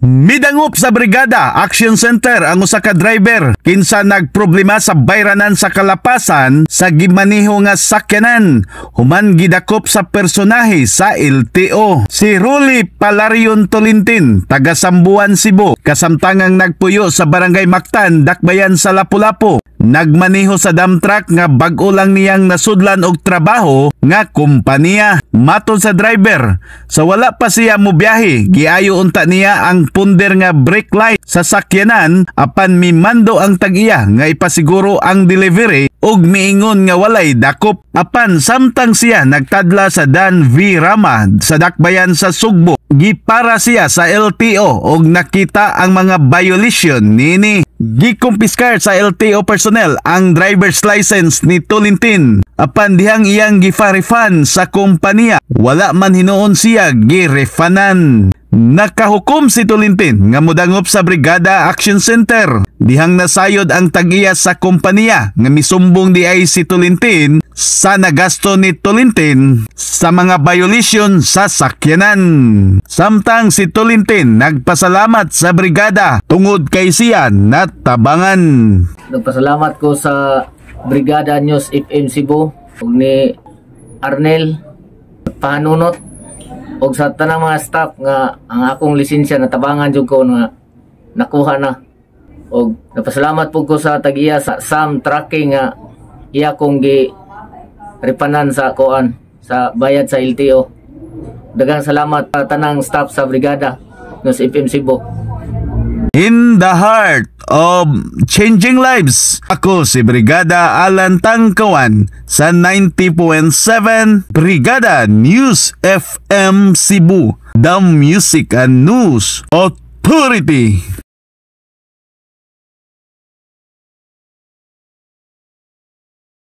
Midangop sa Brigada Action Center ang usa ka driver kinsa nagproblema sa bayranan sa kalapasan sa gimaniho nga sakyanan human gidakop sa personahe sa LTO. Si Ruli Palarion Tolintin, taga Sambuan, Cebu, kasamtangang nagpuyo sa Barangay Mactan, Dakbayan sa Lapu-Lapu. Nagmaneho sa dump truck nga bag-o lang niyang nasudlan og trabaho nga kompanya. Matod sa driver, sa wala pa siya mobiyahe, giayo unta niya ang punder nga brake light sa sakyanan, apan mimando ang tag-iya nga ipasiguro ang delivery ug miingon nga walay dakop. Apan samtang siya nagtadla sa Dan V. Rama sa Dakbayan sa Sugbo, gipara siya sa LTO ug nakita ang mga violation niini. Gikumpiskar sa LTO personnel ang driver's license ni Tolintin. Apan dihang iyang gifa-refund sa kompanya, wala man hinuon siya girefanan. Nakahukom si Tolintin nga mudangop sa Brigada Action Center. Dihang nasayod ang tag-iya sa kompanya nga misumbong di ay si Tolintin sa nagasto ni Tolintin sa mga violation sa sakyanan. Samtang si Tolintin nagpasalamat sa brigada tungod kay siya natabangan. Nagpasalamat ko sa Brigada News FM Cebu ug ni Arnel Pahanunot ug sa tanang mga staff nga ang akong lisensya natabangan jud ko nga nakuha na, ug napasalamat pud ko sa tag-iya sa Sam Trucking nga iya kong gi refundan sa kuan sa bayad sa LTO. Daghang salamat sa tanang staff sa Brigada News FM Cebu. In the heart of changing lives, ako si Brigada Alan Tangkawan sa 90.7 Brigada News FM Cebu, the Music and News Authority.